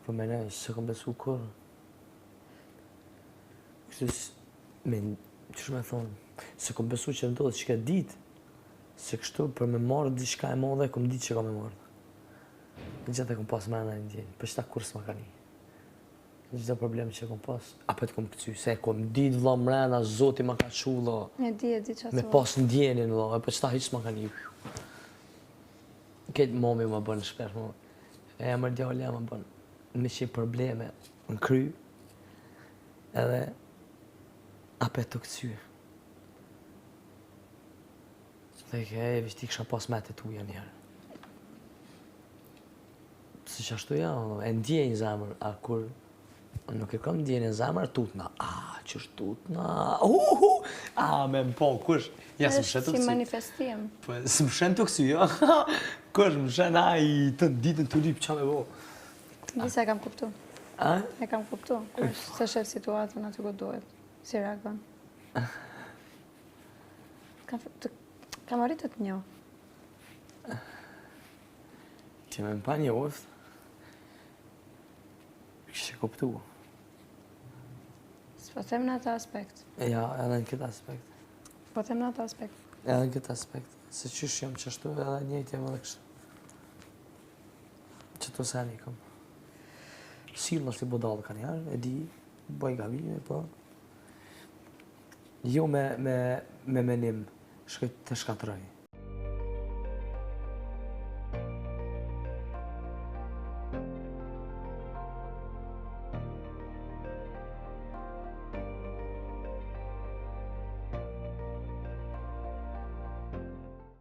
Po menoj, s'e kom besu kurrë. Kështu me, qysh me thonë, s'e kom besu që ndodhë që ke ditë, se kështu për me marrë diçka e madhe, kom ditë që ka me marrë. Gjithë e kom pas mrena një ndjenjë, për qëta kurrë s'ma ka një. Çdo problem që kom pas, apet kom këcy, se e kom ditë vlla mrena, zoti ma ka çu vlla. E di, e di që Me pas ndjenjën vlla, e për qëta hiç s'ma ka një. Këtë mami më bën shpesh, më. E emër djali jam më bën. Me që probleme në kry, edhe apet të këcy. Dhe ke, e, veç ti kisha pas me të tuja njëherë. Se që ashtu ja, e ndjej në zemër, a kur nuk e kam ndjenjë në zemër, tutna, a, që është tutna, uhu, a, me më po, kush, ja, s'më sheh të këcy. Si manifestim. Po, s'më sheh të këcy, jo, kush, më sheh na i të ditën të lypë, qa me bo. Disa e kam kuptu. A? E kam kuptu, kush, se shef situatën aty ku duhet, si reagon. Kam, të, kam arritë të të njoh. Ti me më pa njoft, kishe kuptu. S'po them në atë aspekt. Ja, edhe në këtë aspekt. Po them në atë aspekt. Edhe në këtë aspekt. Se qysh jam qashtu, edhe njëjtë jam edhe kështu. Që të seni kam. Sillna si budallë ka njerë, e di, bëj gabime, po... Jo me, me, me menim, shkoj të shkatroj.